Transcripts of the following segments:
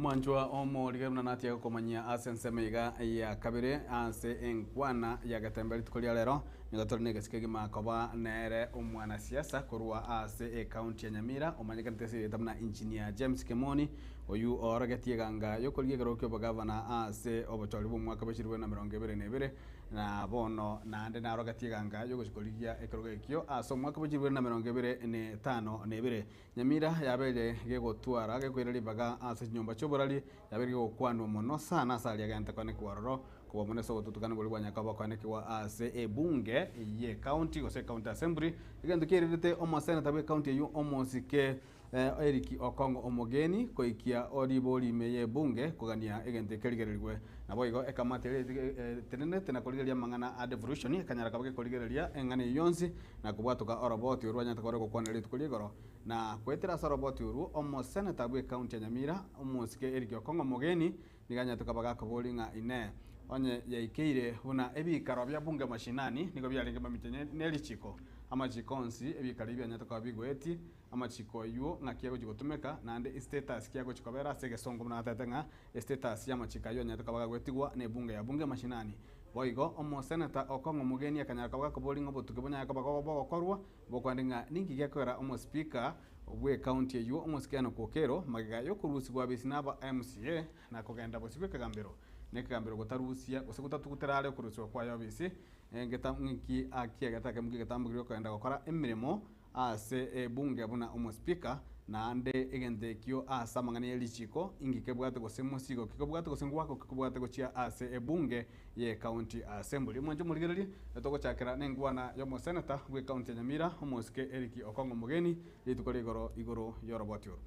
Omwanchwa omorige buna natia gokomanyia ase ensemo iga ya kabere ase enkwana ya Getembe rituko ria rero, nigo tore negesiko kegima koba nere omwanasiasa korwa ase ecounty ya Nyamira omanyekanete ase erieta buna Engineer James Kemoni, oyio oorogetie eganga yokorigia ekerogo kiobogavana ase obochori bw'omwaka bwe chilifu 2022 na bono naende narogetie eganga yogochia korigia ekerogo ekio ase omwaka bwe chilifu 2052. Nyamira yabeire gegotwara gekoira ribaga ase chinyomba chi'oborari, yabeire gegokwanwa mono sana ase aria agente koenekigwa ororo, kobua mono ase obotutukani boria bwa Nyakobo koenekigwa ase ebunge ye county gose county assembly, egento kiairerete omoseneta bwe county eyio omosike Eric Okong'o Omogeni koikia ribori ime y'ebunge kogania egento ekerigererigwe. Naboigo ekamati eria etenenete na korigereria amang'ana a devolution ekanyara koba gekorigereria eng'ana eyio yonsi na kobwatoka oroboti orwo banyarete koba gokwanera rituko ri'igoro. Na goetera ase oroboti orwo, omoseneta bw'ecounty ya Nyamira, omosike Eric Okong'o Omogeni, nigo anyarete koba gakoboria ng'a Inee, onye yaikeire buna ebiikaro bia bunge mashinani nigo biarenge mamincha ne richiko, amachiko onsi ebiikaro ebi bianyarete koba bigoetie, amachiko ayio ng'aki agochia gotumeka, naende estatus ki agochia kobera ase egesongo buna natebete ng'a estatus y'amachiko ayio anyarete koba gagoetigwa na ebunge ya bunge mashinani. Boigo, omoseneta Okong'o Omogeni akanyara koba gakoboria ng'a obotuki bonyare koba bogokorwa, bokwande ng'a ninki gekogera omospeaker bw'ecounty eyio omosike Enock Okello magega y'okorusigwa abisi naba MCA na kogenda bosio bw'ekegambero nekegambero gotarusia gose gotatugutera are okorusigwa kwaye obisi ngeta ng'iki akiagete akemo ki'egetambo keria okogenda gokora emeremo ase ebunge buna omospeaker, naende egento ekio ase amang'ana ye richiko inki kebwate gose mosigo ki kobwate gose ngwako ki kobwate gochia ase ebunge ye county assembly. Mwanche morigererie togochakera nengwana y'omoseneta bwe county ya Nyamira omosike Eric Okong'o Omogeni rituko rigoro igoro y'oroboti oru.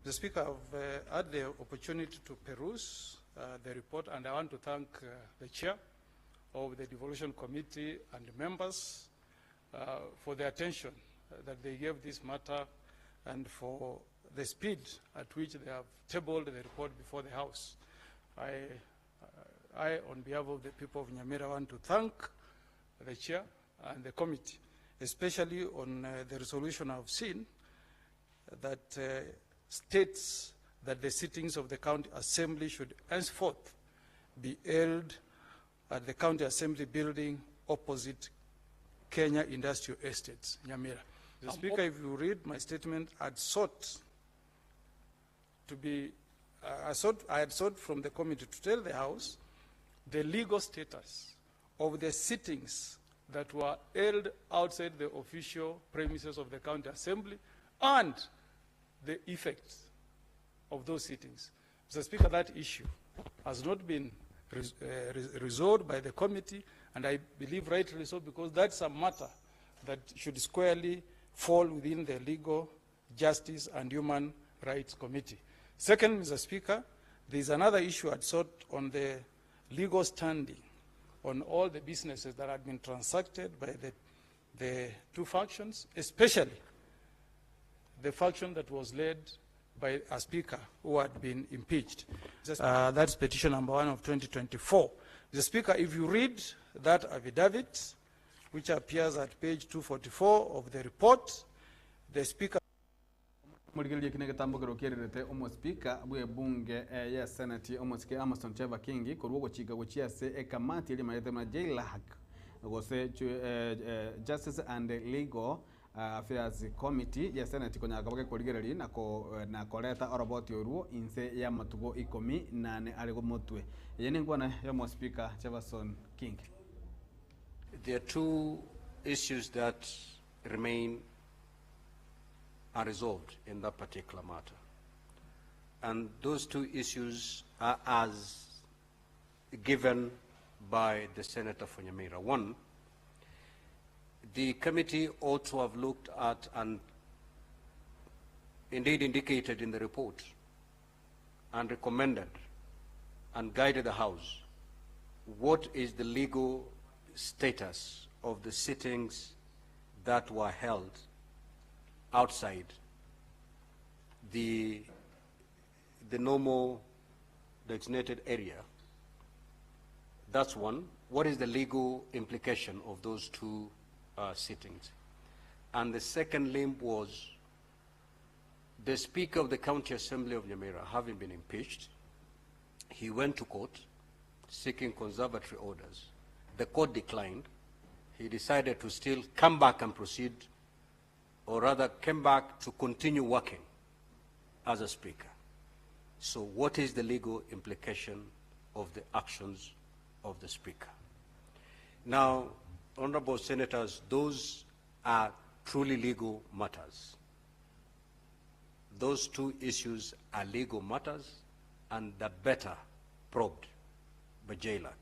Mr. Speaker, I've had the opportunity to peruse the report and I want to thank the chair of the devolution committee and members for the attention that they gave this matter and for the speed at which they have tabled the report before the House. I, I, on behalf of the people of Nyamira, want to thank the chair and the committee, especially on the resolution I've seen that states that the sittings of the county assembly should henceforth be held at the county assembly building opposite Kenya Industrial Estates, Nyamira. The Speaker, if you read my statement, I had sought to be, I had sought from the committee to tell the House the legal status of the sittings that were held outside the official premises of the county assembly and the effects of those sittings. Mr. Speaker, that issue has not been resolved by the committee, and I believe rightly so, because that's a matter that should squarely fall within the Legal, Justice and Human Rights Committee. Second, Mr. Speaker, there is another issue I'd sought on the legal standing on all the businesses that had been transacted by the two factions, especially the faction that was led by a speaker who had been impeached. That's petition number 1 of 2024. The Speaker, if you read that affidavit, which appears at page 244 of the report, the Speaker Morigererie eki negetambokero kiererete omospeaker bw'ebunge ye senate omosike Amason Trevor Kingi korwa ogochika gochia ase ekamati eria emayete buna JLAC gose Justice and Legal Affairs Committee ye senate konyara koba gekorigereria na koreta oroboti orwo inse y'amatuko ikomi nane are motwe. Eye nenkwana y'omospeaker Jefferson Kingi. There are two issues that remain unresolved in that particular matter. And those two issues are as given by the Senator for Nyamira. One, the committee ought to have looked at and indeed indicated in the report and recommended and guided the House what is the legal status of the sittings that were held outside the normal designated area. That's one. What is the legal implication of those two sittings? And the second limb was the Speaker of the County Assembly of Nyamira having been impeached. He went to court seeking conservatory orders. The court declined. He decided to still come back and proceed, or rather came back to continue working as a speaker. So what is the legal implication of the actions of the speaker? Now, honorable senators, those are truly legal matters. Those two issues are legal matters and they're better probed by JLAC.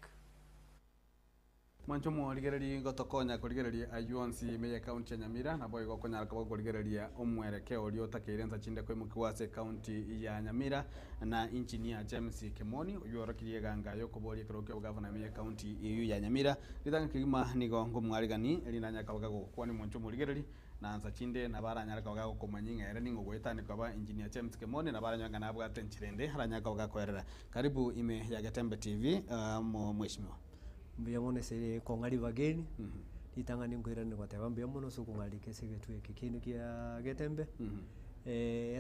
Mwanche omorigereria gotokonya korigereria ayio onsi ime y'ecounty ya Nyamira, naboigo okonyara koba gokorigereria omwerekeo oria otakeire ensa chinde koimokiwa ase ecounty ya Nyamira na Engineer James Kemoni oyio orokirie eganga yokoboria ekerogo kia obogavana ime y'ecounty eyio ya Nyamira. Ritang'ani kegima nigo nkomwarigani erinde anyare koba gagokwania mwanche omorigereria na nsa chinde nabo aranyare koba gagokomanyia ng'a ere ning'o goetania koba Engineer James Kemoni nabo aranyore ng'a nabwate enchera ende aranyare koba gakoerera. Karibu ime ya Getembe TV mweshimiwa. Mbuya mono ase kong'a ribaga eri, ritang'ani nkoirane goteba mbuya mono ase okong'arika ase egetwe eke kiaino kia Getembe,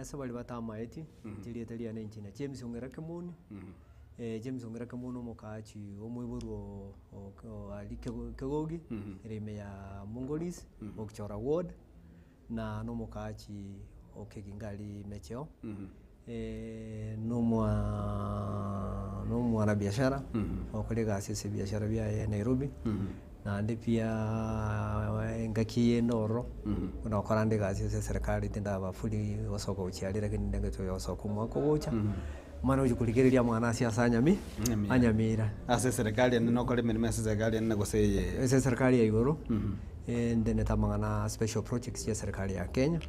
ase baria batamaeti, inche rieta riane inche na James Ong'era Kemoni, James Ong'era Kemoni omokaachi omoiborwa o- o aria Kego Kegogi, ere ime ya Mongolis, Bokchora ward, na na omokaachi o Keginga aria Mecheo, nomwaa nomwanabiashara, ogokora egasi ase ebiashara biaye Nairobi, naende pia engaki eyende ororo, buna gokora ande egasi ase eserekari tindaba fully gosoka gochia aria lakini ndengete gosoka omwaka ogocha, mani gochia korigereria amang'ana ase ase anyami anyamira. Ase eserekari enene okore emeremo ase eserekari enene gose eye? Ase eserekari ya igoro, ndenete amang'ana special projects chia eserekari ya Kenya,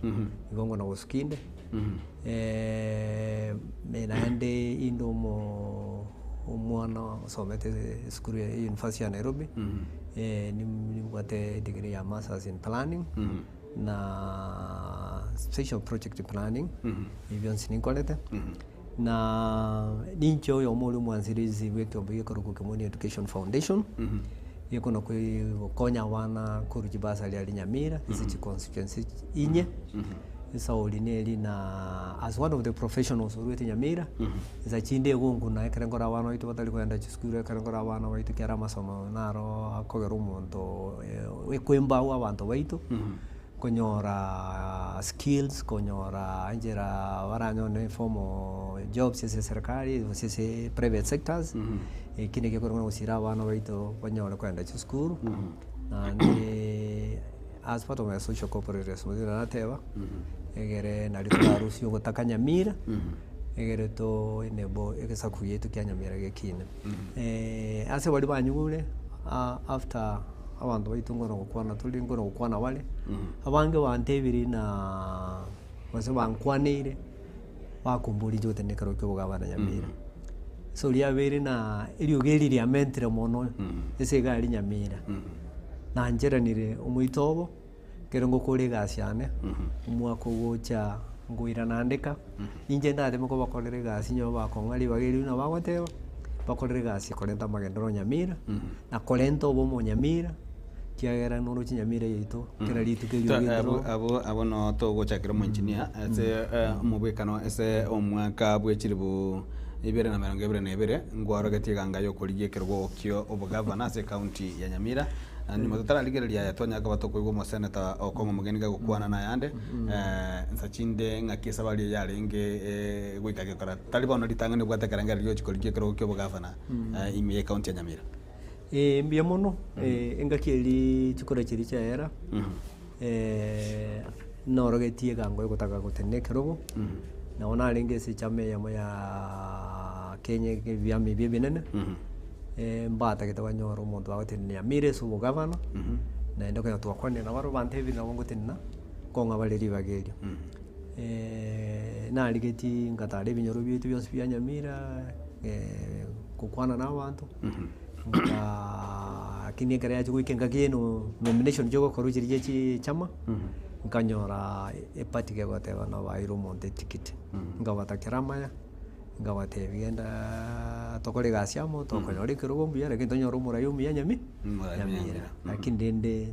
igo ngono gosukia inde. Naende inde omo omwana osomete esukuru ya university ya Nairobi, nimbwate edegree ya masters in planning, na special project planning, ebio bionsi ninkorete, na ninche oyomo oria omwanzirizi bwa ekeombe gekorokwa Kimoni Education Foundation, gekona gokonya abana korwa chibasari aria Nyamira, ase chiconstituency inye. Esauri neri na as one of the professionals orwete Nyamira, insa chinde egonguna ekero nkora abana baito batari kogenda chisukuru ekero nkora abana baito ekiagera amasomo naro akogera omonto ekoempower abanto baito, konyora skills, konyora enchera baranyore formal jobs ase eserekari gose ase private sectors, eki nakio ekerogo gosira abana baito banyore kogenda chisukuru, naende. As part of my social corporate responsibility nateba, egere nario torarusie ogotaka Nyamira, egere to enable egesaku giaito kia Nyamira gekine. Ase baria banyigure after abanto baito nkona gokwana tore nkona gokwana bare, abange bantebirie ng'a gose bankwaneire, bakomboria inche gotenena ekero kia obogabana Nyamira. So riabeire na eriogi eri riamentire mono ase iga aria Nyamira. Nancheranire omoito obo, ekero ngokora egasi yane, omwaka ogocha ngoirana andeka, inche ndateme kobakorera egasi onye bakong'a ribaga erio buna bagoteba, bakorere egasi korenta amagenderero Nyamira, na korenta obomo Nyamira. Ekiagera noroche Nyamira yaito kera rituko erio Abwo ogenderere. abwo abwo no togochakera omoengineer ase omobwekano ase omwaka bwe chilifu ibere na emerongo ebere na ebere nkwarogetie eganga yokorigia ekerogo kio obogavana ase ecounty ya Nyamira na nyuma totararigereria aya twanyara koba tokoigwa omoseneta Okong'o Omogeni gagokwana nayande nsa chinde ng'aki esabari eye yarenge goika gekora tari bono ritang'ani obwate ekerengererio riochi korigia ekerogo kia obogavana ime ye ecounty ya Nyamira. Ee mbuya mono, engaki eria chikura chiria chiaera, norogetie egango egotaka gotenena ekerogo, nabo narenge ase echama eyemo ya Kenya ebiama ebi ebinene, mbatagete banyore omonto bagotenenia Nyamira ase obogavana, naende ekero twakwanire nabo bantebire nabo ngotenena, nkong'a bare ribaga erio. Narigetie ngatara ebinyoro biaito bionsi bia Nyamira, gokwana na abanto, nkaaa lakini ekero yachia goika engaki ya nomination chigokorwa chiria chia chichama, nkanyora eparty gegoteba nabaeire omonto etikiti, nkabatakera amaya, nkabatebia genda tokore egasi amo, tokonyora ekerogo mbuya lakini tonyore omorai omuya nyami Omorai omuya Nyamira. Nyamira. Lakini rende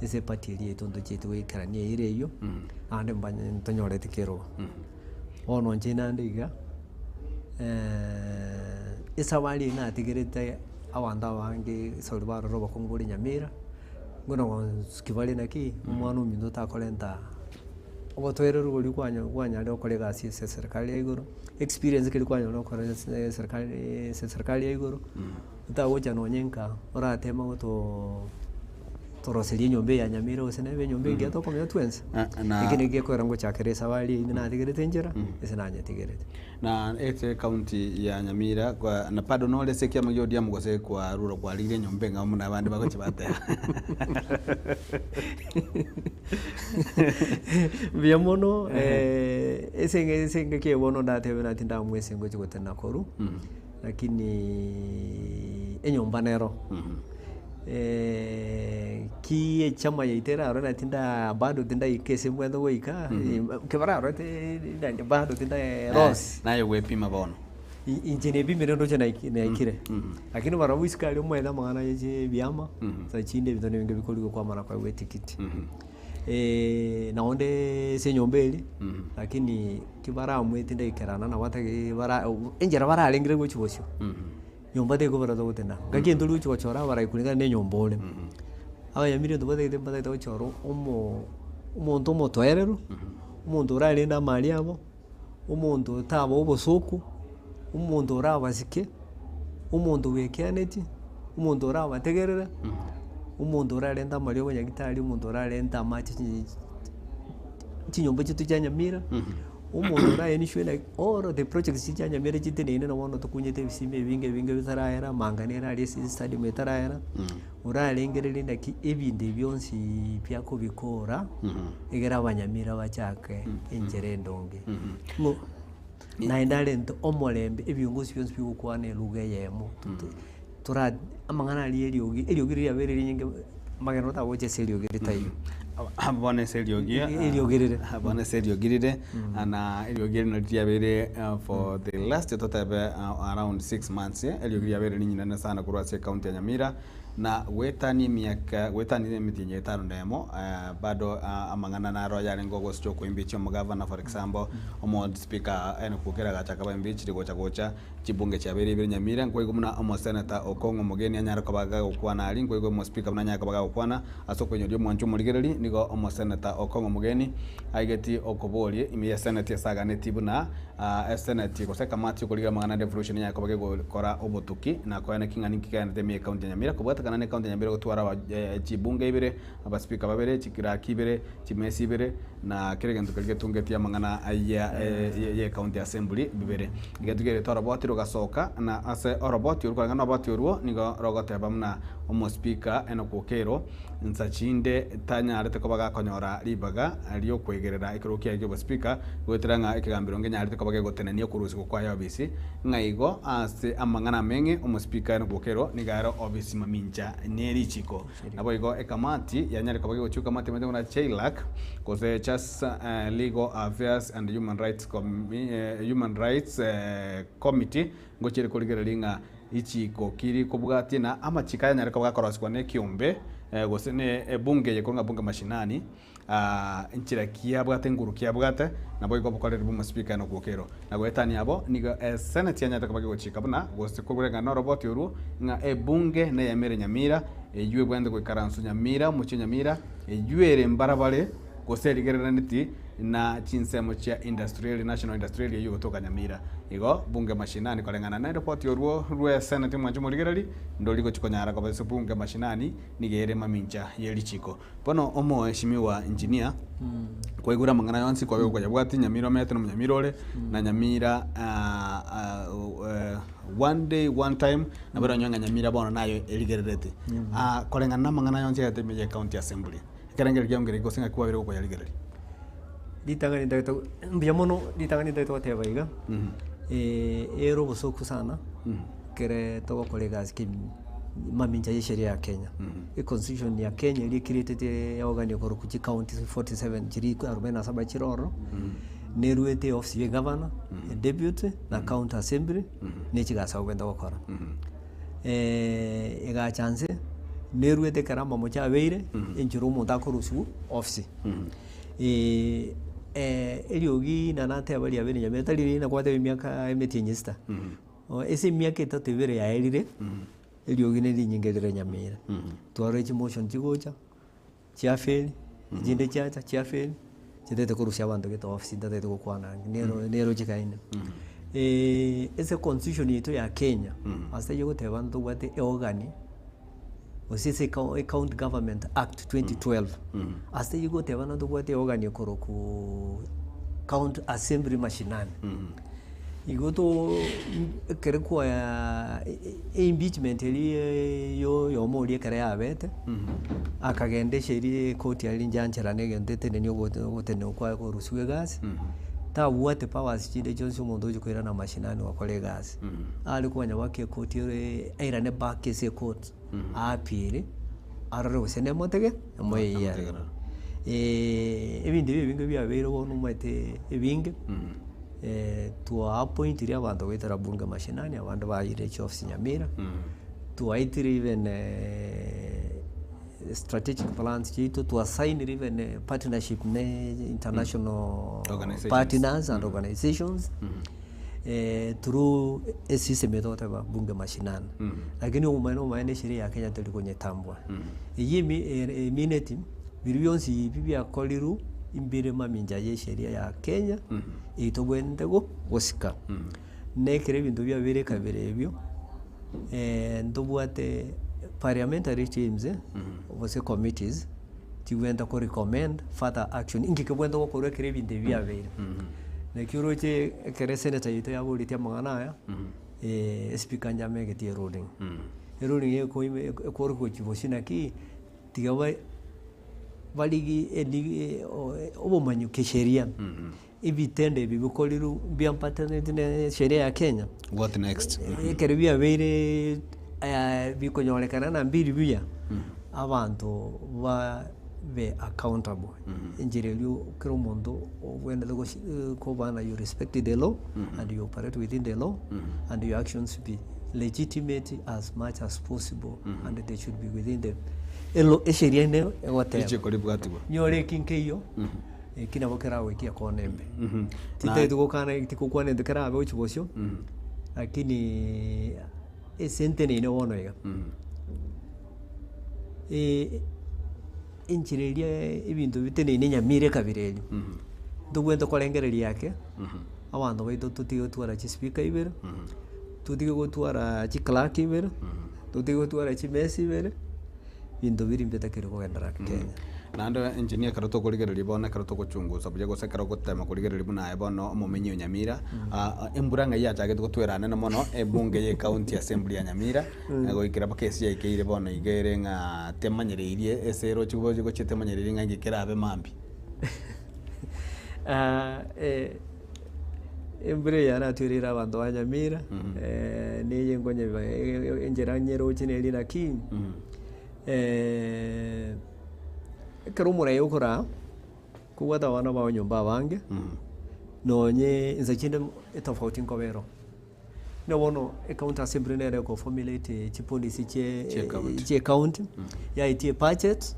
ase eparty eria yaito ntochieti goikerania eira eyio, naende mbanye ntonyoreti kerogo. Bono inche naende iga. Esabari eye natigerete abanto abange sorry barora obokong'u bore Nyamira, buna bonsi bare naki, omwana ominto takorenta obotoereru boria kwanya kwanyarire gokora egasi ase eserekari ya igoro, experience keria kwanyora gokora ase eserekari ase eserekari ya igoro, otagocha nonye nka orateme gotoo toroseria enyomba eye ya Nyamira gose nebe enyomba engiya tokomenya twensi. Na- Eki naki gekogera ngochakera esabari eywo natigerete enchera, ase nanyetigerete. Na ase ekaunti ya Nyamira kwa na bado nore ase ekiama gia ODM gose kwarure kwarire enyomba eng'ao buna abande bagochia bateba. Mbuya mono ase eng'e ase engaki eye bono ndatebe ng'a tindamua ase ngochia gotenena korwa, lakini enyomba nero. Ki echama yaito erarore na tinda bado tindaika ase mbwenerete goika, kebararorete bado tinda loss. Naye gwepima bono. Inche nebimire ndoche naiki naikire, lakini barabwo isiko aria omanyete amang'ana ya chi ebiama, saa chinde ebinto nebinge bikorigwa kwamana koegwa etikiti. Naende ase enyomba eria, lakini kibaramwete tindaikerana nabo atagete bara enchera bararengire gochia bosio. Nyomba tekobera togotenena. Ngaki intwe togochia gochora abarai kulingana na enyomba ore. Abanyamiri intwe batagete mbatagete gochora omo omonto omotoereru, omonto orarende amari abo, omonto otaba obosoku, omonto orabasike, omonto bwekeaneti, omonto orabategerere, omonto orarente amariogo nyagetari, omonto orarente amache chinye chinyomba chiaito chia Nyamira. Omonto oraenishwe like all the projects chiria chia Nyamira chiteneine na bono tokunyete ebisima ebinge ebinge bitarahera, amang'ana ere aria ase estadium etarahera, orarengererie naki ebinto ebi bionsi biakobikora, egere abanyamira bachake enchera endonge. Ng'o naende arente omorembe ebiongozi bionsi bigokwana elugha eyemo, tora amang'ana aria eriogi, eriogi riria riabeire rinyinge amagena otagocha ase eriogi ritaiyo. Bono ase eriogi Eriogi rire. Bono ase eriogi rire na eriogi eri nari riabeire for the last totebe around 6 months eriogi riabeire rinyinene sana korwa ase ecounty ya Nyamira na goetania emiaka goetania emetienyi etano na emo bado amang'ana naro yarenge ogosicha okoimpeach omogavana for example omo speaker Enock Okello agacha akaba impeached gocha gocha Chibunge chiabeire ibere Nyamira, nkoigwa buna omoseneta Okong'o Omogeni anyare koba gagokwana aria, nkoigwa omospeaker buna anyare koba gagokwana ase okoinyoria omwancho omorigereri, nigo omoseneta Okong'o Omogeni aigeti okoboria ime ye seneti ase aganeti buna eseneti gose ekamati yokorigereria amang'ana a devolution enyare koba gegokora obotuki na koenekia ng'a ninki kegenderete ime ye county ya Nyamira kobwatekana ne county ya Nyamira gotwara chibunge ibere, abaspeaker babere, chiclerk ibere, chimesa ibere, na kera egento keria getungetie amang'ana aya ye county assembly bibere. Egento keria toroboti rogasoka, na ase oroboti orwo koreng'ana noroboti orwo nigo rogoteba buna omospeaker Enock Okello nsa chinde tanyarete koba gakonyora ribaga ri'okoegerera ekerogo kiaye ki'obospeaker goetera ng'a ekegambero ngenyarete koba gegotenenia okorusigwa kwaye obisi ng'a igo ase amang'ana ameng'e omospeaker Enock Okello nigo are obisi mamincha ne richiko. Naboigo ekamati yanyare koba gegochia ekamati emanyete buna CHEILAC gose Chas Legal Affairs and Human Rights Human Rights Committee ngochia ere korigereria ng'a richiko ki rikobwatia na amachiko ayanyare koba gakorosigwa na ekiombe gose ne ebunge eye korwa ng'a bunge mashinani Nchera ki abwate nguru ki abwate, naboigo obokoreri bw'omosibika Enock Okello. Na goetania abo, nigo eseneti yanyarete koba kegochika buna gose koreng'ana noroboti orwo ng'a ebunge neyamere Nyamira, eyio ebwenerete goikaranswa Nyamira, omochie o Nyamira, eyio ere mbarabare gose erigereraneti na chinsemo chia Industrial, National Industrial eyio egotoka Nyamira. Igo bunge mashinani koreng'ana neroboti orwo rw'eseneti mwanche morigereri, ndori gochi konyara koba ase bunge mashinani nigo ere mamincha ye richiko. Bono omoeshimiwa engineer, kwaigure amang'ana yonsi kwabe okoyabwatia Nyamira omete na omonyamira ore, na Nyamira one day one time, nabo oranyore ng'a Nyamira bono naye erigerereti. Koreng'ana na amang'ana yonsi ayatebire ime ye county assembly, ekerengerio kiao nkereki gose ng'aki kwabeire gokoyarigereria? Ritang'ani ntagete mbuya mono ritang'ani ntagete goteba iga, ere obosoku sana, ekere togokora egasi ki mamincha ya esheria ya Kenya. Econstitution ya Kenya eria ecreatete yaogania korwa chicounty 47 chiria arobaini na saba chire ororo, neruete eofisi ya egavana, edeputy, na county assembly, na echigasi abwo gokora. Egacha nse, neruete ekero amamocho abeire, enchera omonto akorusiwa ofisi. Eriogi na nateba riabeire nyamira tari riria nakwateba emiaka emetienyi sita. Ase emiaka etato ebere yaerire, eriogi ne rinyinga rire Nyamira. Twarora chimotion chigocha, chiafeli, echinde chiacha chiafeli, chitagete korusia abanto gete ofisi ntatagete gokwana ang'e, nero nero chikaine. Ase econstitution yaito ya Kenya, ase aywo egoteba ntobwate eorgan, gose ase eco ecounty government act 2012, ase aywo egoteba ntobwate eorgan ekorokwaa county assembly mashinani. Igo too ekere kwaa impeachment eria ya oyomo oria ekere yabete, akagenda esheria ekoti aria nchiancherana egento etenenia ogotenena kwaye korusiwa egasi, tabwate powers chinde chionsi omonto ogochia koirana amashinani gokora egasi. Are konya goaka ekoti ere airane back ase ekoti, aappeal, arore gose nemotege, emoyeyie. Ebinto ebi ebinge biabeire bono omanyete ebinge. Twaappointire abanto goetera bunge mashinani, abande baeire chiofisi Nyamira, twaetire even strategic plans chiaito, twasignire even partnership ne international Organisations. partners and organisations through esystem eye togoteba bunge mashinani. Lakini obomaene obomaene esheria ya Kenya tori konyetambua. Eyio emi emineti. Biria bionsi ebi biakorirwe imbire mamincha y'esheria ya Kenya eyio tobwenerete gosika. Na ekero ebinto biabeire ekabira ebio, ntobwate parliamentary teams gose committees chibwenerete ko recommend further action inki kebwenerete gokorwa ekero ebinto ebi biabeire. Naki oroche ekero esenator yaito yaboretie amang'ana aya, espika inche amegetie eruling. Eruling ekori gochia bosio naki. Tiga barigie obomanyi kisheria, ebitendo ebi bikorirwe mbiampataneti ne sheria ya Kenya. What next? Ekero biabeire bikonyorekana na mbiri buya, abanto babe accountable. Enchera eria kera omonto obwenerete koba na you respect the law and you operate within the law and your actions be legitimate as much as possible and they should be within the elo esheria ende egoteba Richiko ribwatigwe. nyore eki nkeiyo eki nabo keragoikia kona embe titagete gokana tigokwana egento kerabe gochia bosio lakini ase nteneine bono iga enchera eria ebinto biteneine nyamira ekabira eria ntobwenerete korengereria ake Abanto baito totige gotwara chispeaker ibere, totige gotwara chiclerk ibere, totige gotwara chimesa ibere, binto biria mbitakeri kogenderera Kenya. Naende engineer ekero tokorigereria bono ekero togochungusa buya gose ekero ogotema korigereria buna aye bono omomenyi o Nyamira, embura ng'ai yachagete gotwera anene mono ebunge ye county assembly ya Nyamira, goikera mpaka ase yaikeire bono iga ere ng'a temanyereirie ase eroche gochia temanyereirie ng'a inki kerabe mambia. Embura eye yaratwereire abanto ba Nyamira, neye nkonyeba enchera nyeroche neri naki, ekero omorai okoraa, kobwate abana bao nyomba abange, nonye inse chinde etofauti nkoba ero. Buna bono ecounty assembly nere eko formulate chipolicy chie Chie county. chie county, yaitie ebudget,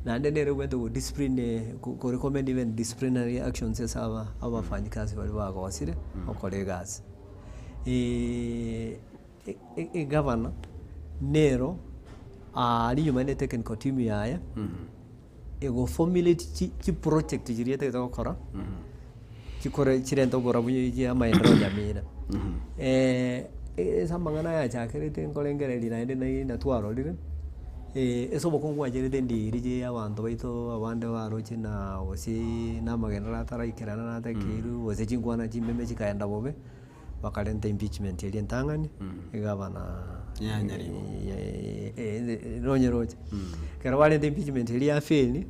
naende nere ebwenerete go discipline ko recommend even disciplinary actions ase aba abafanyikazi baria bagosire gokora egasi. Egavana nero aria nyuma ne technical team yaye, ego formulate chi chiproject chiria etagete gokora. Chikore chirente oborabu chia amaendereo nyamira. Ase amang'ana aya achakerete nkorengereria naende nai natwarorire, ase obokungu bwacherete ndiri chia abanto baito abande baroche na gose na amagenderero ataraikerana natakeirwe gose chinkwana chimeme chikaenda bobe, bakarenta impeachment eria entang'ani, egavana Yanyaribo. nonye roche. Ekero barenta impeachment eria ya fail.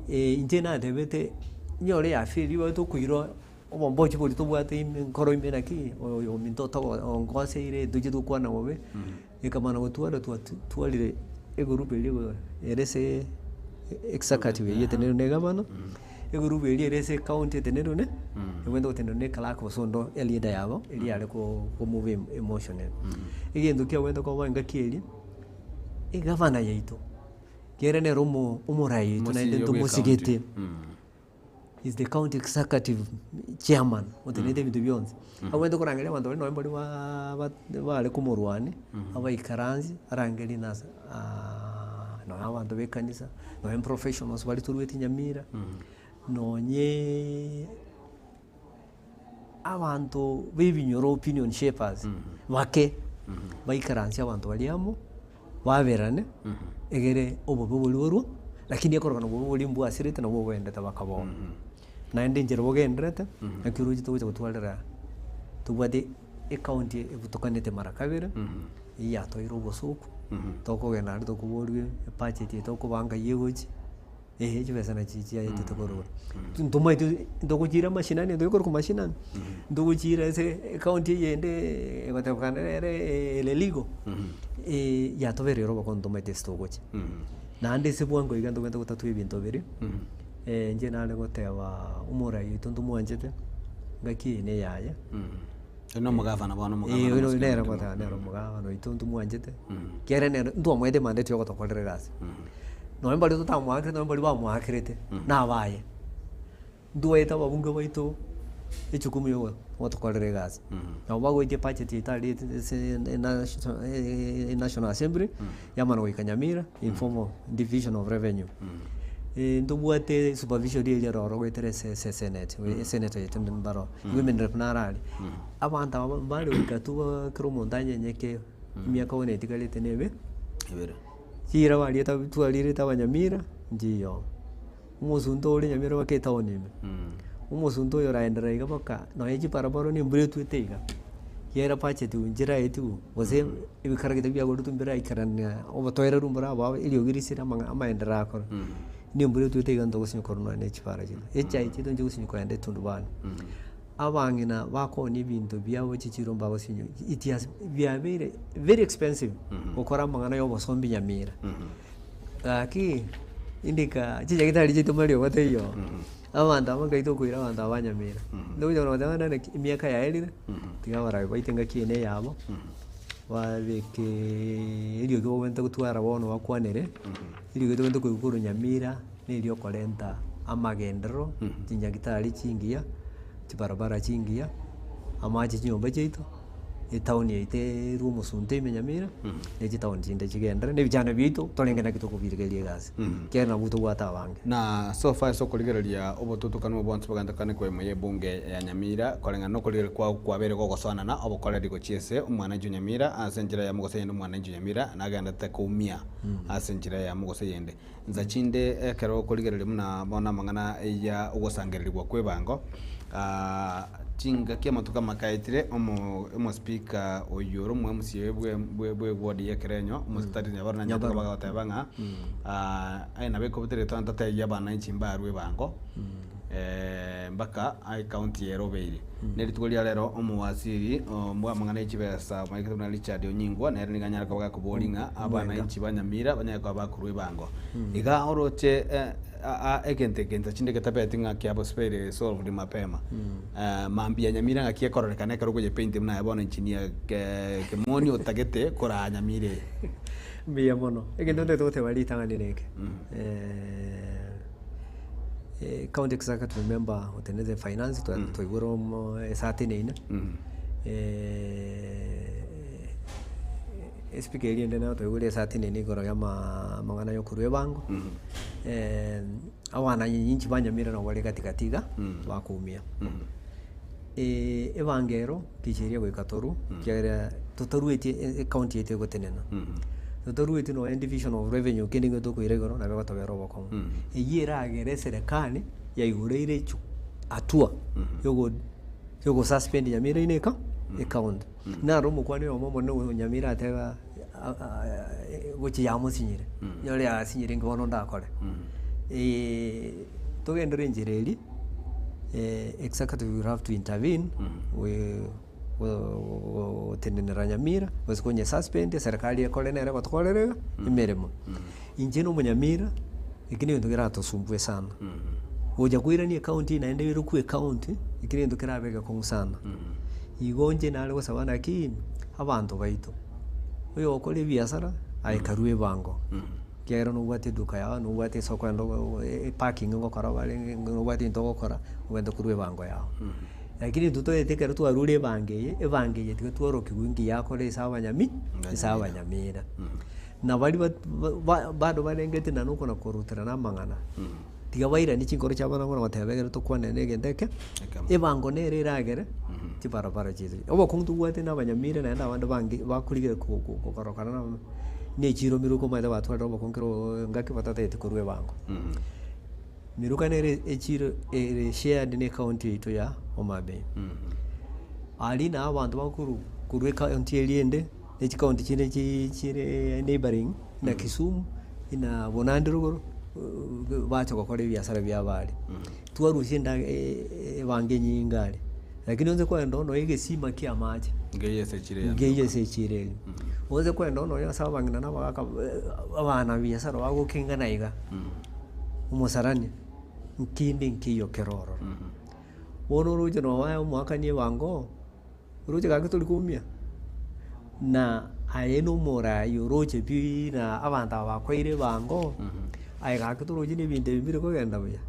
Inche natebete, nyore yafeli igo tokoirwa obombochi boria tobwate ime nkoro ime naki oyo ominto otogo ongoseire tochie tokwana bobe, ekamana gotwara twatu twarire egurupu eria igo ere ase executive eywo eteneine na egavana, egurupu eria ere ase ecounty eteneine ne ebwenerete gotenena na eclerk gose onde eleader yabo eria yare ko komove emotion ere. Egento kiabwenerete koba engaki eria, egavana yaito. Kere nere omorai oito naende Omosii ntomosigete. bw'ekaunti. Is the county executive chairman otenenete ebinto bionsi. Abwenerete korangeria abanto baria nonye mbari ba bare komorwania, abaikaransi arangerie nase nonye abanto ba ekanisa, nonye professionals baria toruete Nyamira, nonyeee abanto ba ebinyoro opinion shapers bake, baikaransie abanto baria amo. baberane, egere obobe boria borwe, lakini ekorokana obobe boria mbwasirete nabwo oboendete baka bono. Naende enchera bogendererete, naki oroche togocha gotwarera tobwate ecounty ebutokanete mara kabere, eywo yatoeire obosoku, tokogenda naende tokoboriwa ebudget eye tokobanga eywo egochi, eeh chibesa nachi chiaetete korwa igoro. Ntomaeti ntogochiira mashinani ntokorokwa mashinani, ntogochiira ase ecounty eyende egotebekana nere ere legal, yatobereire obokongu ntomaeti ase togochia. Naende ase bwango iga ntobwenerete gotatua ebinto biria, inche nare goteba omorai oito ntomwanchete, ngaki eye na eyaye. Oyo na omogavana bono omogavana Oyo omosike nere omoke. goteba nere omogavana oito ntomwanchete, ekiagera nere ntwamoete emandeti ya ogotokorera egasi. Nonye mbaria totamoakerete nonye mbaria bamoakerete, nabaye. Ntwaete ababunge baito ejukumu ya ogotokorera egasi. Nabo bagoitia ebudget yaito aria ase enational assembly, yamana goika Nyamira in form of division of revenue. Ntobwate supervision eria ororo goetera ase ase esenate, esenator yaito mbaro, women rep naro aria. Abanto aba mbare goika tu kera omonto anyenyeke emiaka bono etigarete nebe, Ebere. chiira bariete twarirete abanyamira, nchiyo. Omosunte ore Nyamira mpaka etown ime, omosunte oyo oraenderera iga mpaka nonye chibarabara na embura etwete iga, ekiagera budget nchiraetiwu gose ebikaragita biagoretwe mbiraikerania obotoereru mborabao eriogi risire amang'a amaenderero akore, na embura etwete iga ntogosinywa korwa nonye na chibara chiaito. Echae chiaito nchigosinywa kogenda etundubani. Abang'ina bakoonia ebinto biabo chichiro mbagosinywa it has biabeire very expensive gokora amang'ana ya obosombi Nyamira. Gaki indika chinyagitari chiaito mariogo taiyo, abanto aba nkai tokoira abanto aba ba Nyamira. Ntogocha korora goteba naki emiaka yaerire, tiga abarabi baito engaki eye na eyabo, babekeeee eriogi babwenerete gotwara bono bakwanere, eriogi tobwenerete koigwa korwa Nyamira. Nerio okorenta amagenderero, chinyagitari chingiya, chibarabara chingiya, amache chinyomba chiaito, etown yaito erwe omosunte ime Nyamira, ne chitown chinde chigenderere, na ebichando biaito torenge naki tokobirigereria egasi, ekiagera nabwo tobwate abange. Na so far ase okorigereria obotutukanu obo bonsi bogenderekane korwa ime y'ebunge ya Nyamira, koreng'ana nokorigereria kwao kwabeire gogosoanana obokoreri gochia ase omwananchi o Nyamira ase enchera eyemo gose eyende omwananchi o Nyamira nagenderete koumia ase enchera eyemo gose eyende. Insa chinde ekero okorigereria buna bono amang'ana ya ogosangererigwa kw'ebango, chingaki amatuko amakaetire omo omospeaker oyio ore omo MCA bwe bwe bwe eward ya Ekerenyo, omositari Nyabaro nanyarete koba agoteba ng'a aye nabo ekobutera etwana totebi abananchi mbarwe ebango mpaka ecounty ere obeire. Ne rituko ria rero omowaziri bwa amang'ana ye chibesa omanyekete buna Richard Onyingwa nere nigo anyare koba gakoboria ng'a abananchi ba Nyamira banyare koba bakorwa ebango. Iga oroche egento eke insa chinde getabeti ng'a kiabosibeire solved mapema. Mambia Nyamira ng'aki ekororekana ekero okoyepaint buna aye bono engineer Kemoni otagete koraa Nyamira eye. Mbuya mono. Egento ntagete goteba ritang'ani neke. County executive member otenenete finance twaigure omo esati neine, espika eria ende nayo twaigure esati neine igoro ya ama amang'ana ya okorwa ebango, abananchi ba Nyamira nabo bare gatigati iga, bakoumia. Ebango ero tichiria goika torwe, ekiagera totarueti ecounty yaito egotenena, totarueti nonye division of revenue kende nigo tokoira igoro nabo egotobera obokong'u. Eyio eragere eserekari yaigoreire echu hatua yogo yogosuspend Nyamira ime eka ecounty. Naro omokwani oyomo omonene o Nyamira ateba gochia yamosinyire, nyore yasinyire inki bono ndakore. Togenderere enchera eria. Executive will have to intervene gotenenera Nyamira gose konye suspend eserekari ekore nere egotokorera iga emeremo. Inche na omonyamira eki negento keratosumbue sana. Gocha koirania ecounty eye naende erokwe ecounty eki negento kerabe egekong'u sana. Igo inche nare gosaba naki abanto baito, oyogokora ebiasara aye karue ebango. Ekiagera nobwate eduka yao, nobwate ase okoenda eparking ngokora bare nobwate ebinto ogokora, obwenerete korwa ebango yago. Lakini intwe toete ekero twarure ebango eye, ebango eye tiga tworokigwe nki yakora ase abanyami ase abanyamira. Na baria bat ba bado barengeti na nokona koruterana amang'ana, tiga bairanie chinkoro chiabo nabo nagoteba ekero tokwanera na egento eke, ebango nere eragere chibarabara chiaito. Obokong'u tobwate na abanyamira naende abande bange bakorigereria ko- ko- kokorokana na abana, na echiro miruka omanyete batwarire obokong'u kero ngaki batatagete korwa ebango. Miruka nere echiro ere shared na ecounty yaito ya Homa Bay. Aria nabo abanto bakorwa korwa ecounty eria ende, ne chicounty chinde chi chire neighbouring buna Kisumu, buna Bonandi rogoro, bacha gokora ebiasara biabo aria. Twarusia enda ebango enyinge aria, lakini onse kogenda bono egesima kia amache, Nkeiyo ase echiro ya nkeiyo ase echiro eria. Onse kogenda bono ase abang'ina na abagaka abana biasara bagokingana iga, omosarani, nkende nkeiyo kere ororo. Bono oroche nonya omoakani ebango, oroche gaki tori koumia, na aye na omorai oroche pi na abanto aba bakoeire ebango, aye gaki torochi na ebinto ebi mbire kogenda buya.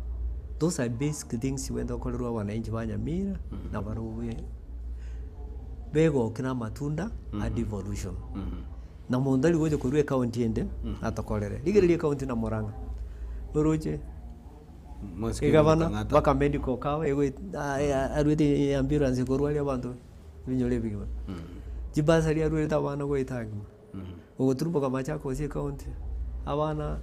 Those are basic things obwenerete gokorerwa abananchi ba Nyamira, na barobwo begokia na amatunda a devolution. Na monto tari gocha korwa ecounty ende atokorere. Rigereria ecounty na Murang'a, oroche egavana mpaka medical cover arwete ambulance korwaria abanto ebinyoro ebigima. Chibasari arwerete abana goeta ngima. Ogoturumboka Machakos ecounty, abana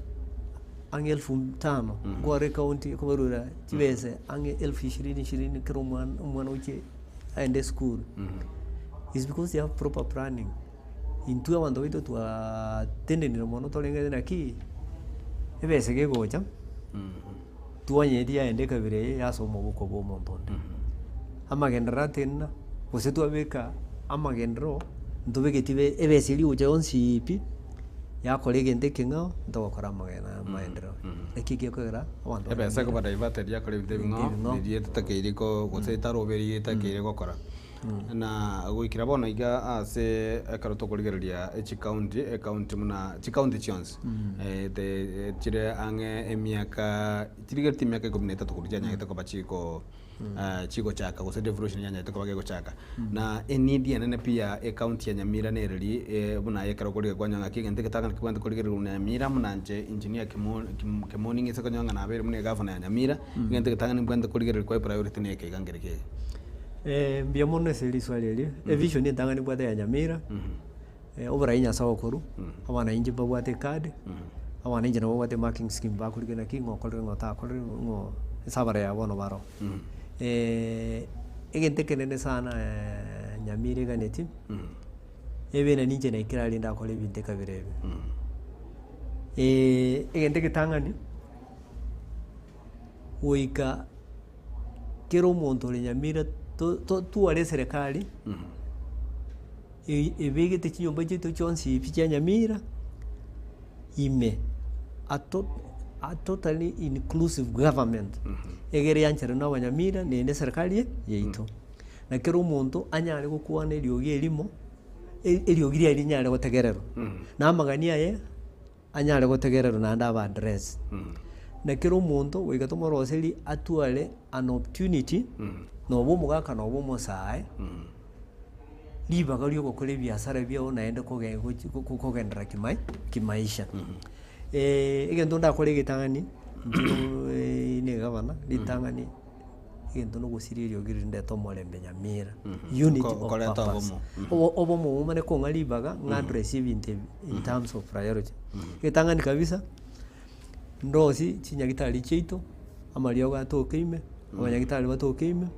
ang'e elfu tano nkware ecounty ekobarwera chibesa ang'e elfu ishirini ishirini kera omwana omwana gochia aende esukuru. Is because they have proper planning. Intwe abanto baito twatenenire mono torengete naki, ebesa gegocha, twanyeti yaenda ekabira eye yase omoboko bwa omonto onde. Amagenderero atenena, gose twabeka amagenderero, ntobegeti be ebesa eria egocha yonsi pi, yakora egento ekeng'ao, ntogokora amagena amaenderero. Naki gekogera abanto Ebesa ekoba diverted yakora ebinto ebing'ao, Ebing'ao. riria etatakeiri ko gose etarobeiri etakeire gokora. Na goikera bono iga ase ekero tokorigereria echicounty, ecounty buna chicounty chionsi te chire ang'e emiaka chirigereti emiaka ikomi na etato korwa chianyarete koba chiko chigochaka gose devolution yanyarete koba gegochaka. Na eneed enene pi ya ecounty ya Nyamira nereri buna aye ekero okorigereria kwanyora ng'aki egento egetang'ani kebwenerete korigereriwa buna Nyamira buna inche engineer Kimo Kimoni ng'ise konyora ng'a nabeire buna egavana ya Nyamira, egento egetang'ani mbwenerete korigereria kwa epriority neke iga nkere keiga. Mbuya mono ase riswali erio, evision entang'ani mbwate ya Nyamira, oborai Nyasae okorwa, abananchi mbabwate ecard, abananchi nabo babwate marking scheme bakorigia naki ng'o okorire ng'o otakorire ng'o ase abarai aba bono baroo. Egento ekenene sana Nyamira eganetie, ebe na ninche naikire aria ndakore ebinto ekabira ebi. Egento egetang'ani, goika. Kera omonto ore Nyamira to- totware eserekari ebegete chinyomba chiaito chionsi pi chia Nyamira, ime a to- a totally inclusive government, egere yancherwe na abanyamira naende eserekari eye yaito. Na kera omonto anyare gokwana eriogi erimo, eriogi riaye rinyare gotegererwa, na amagani aye. anyare gotegererwa naende abe address. Na kera omonto goika tomoroserie atware an opportunity, noba omogaka noba omosae, ribaga riogokora ebiasara biago naende koge gochi kogenderera kimai kimaisha. Egento ndakore egetang'ani, inche na egavana, ritang'ani. Egento nogosiria eriogi riria ndete omorembe Nyamira. Unity of Koreta purpose. obomo. Obo- Obomo bomane kong'a ribaga ng'a address ebinto ebi in terms of priority. Ritang'ani kabisa, ndosie chinyagitari chiaito, amariogo atoke ime, abanyagitari batoke ime,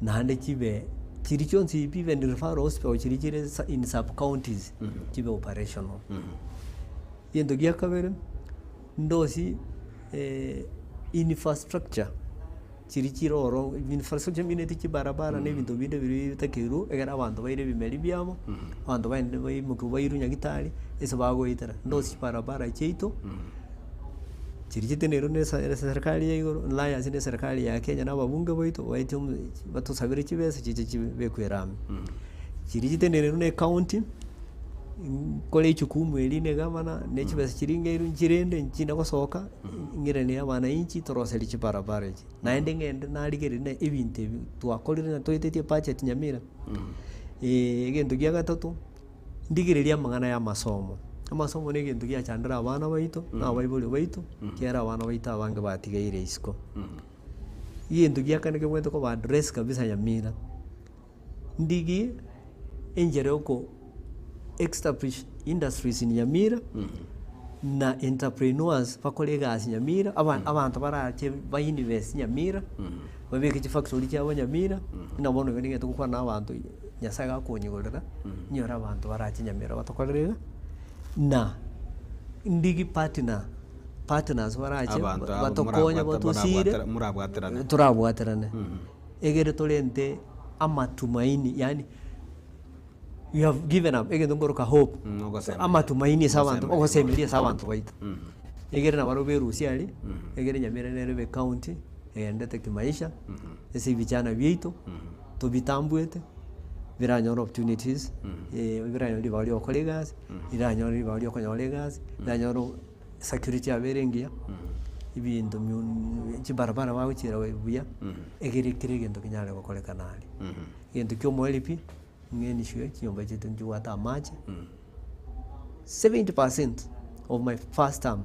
naende chibe chiria chionsi pi even referral hospital chiria chire sa in sub counties, chibe operational. Egento gia kabere, ndosie infrastructure chiria chire ororo, infrastructure meaning chibarabara na ebinto binde biria bitakeirwe ekero abanto baire ebimeri biabo, abanto baende baimokiwe bairwe nyagetari ase bagoetera. Ndosie chibarabara chiaito, chiria chitenenerwe na ese eserikari ya igoro, alliance na eserikari ya Kenya na ababunge baito baetie omo batosabere chibesa chiche chibekwe erami. Chiria chitenenerwe na ecounty. Nkore echukumu eria na egavana, na echibesa chiria ngeirwe nchirende nchinde gosoka, ng'iranere abananchi toroserie chibarabara echi. Naende ng'ende narigereria na ebinto ebi twakorire na toetetie ebudget Nyamira, egento gia gatato, ndigererie amang'ana ya amasomo. Amasomo na egento giachandire abana baito, na abaibori baito, ekiagera abana baito abange batigaire isiko. Egento gia kane kebwenerete koba address kabisa Nyamira. Ndigie enchera yoko establish industries in Nyamira na entrepreneurs bakore egasi Nyamira, aba- abanto barache ba invest Nyamira, babeke chifactory chiabo Nyamira, buna bono iga nigo togokwana na abanto Nyasaye gakonyigorera, nyore abanto barache Nyamira batokorere iga, na ndigie partner, partners barache Abanto abo batokonye morabwata- batosire, morabwatera- morabwaterane. torabwaterane. Egere torente amatumaini yaani you have given up egento nkoroka hope Mm, ogosemeria. amatumaini ase abanto Ogosemeria. ogosemeria ase abanto baito egere nabarobwo berusia aria egere Nyamira nere ebe county egendete kimaisha ase ebichana biaito tobitambuete biranyore opportunities biranyore ribaga ria gokora egasi riranyore ribaga ria okonyora egasi riranyore security yabo ere engiya, ebinto chibarabara bagochiera buya, egere kera egento kenyare gokorekana aria. Egento kia omoerio pi, ng'a ensure chinyomba chiaito nchibwate amache, 70% of my first term,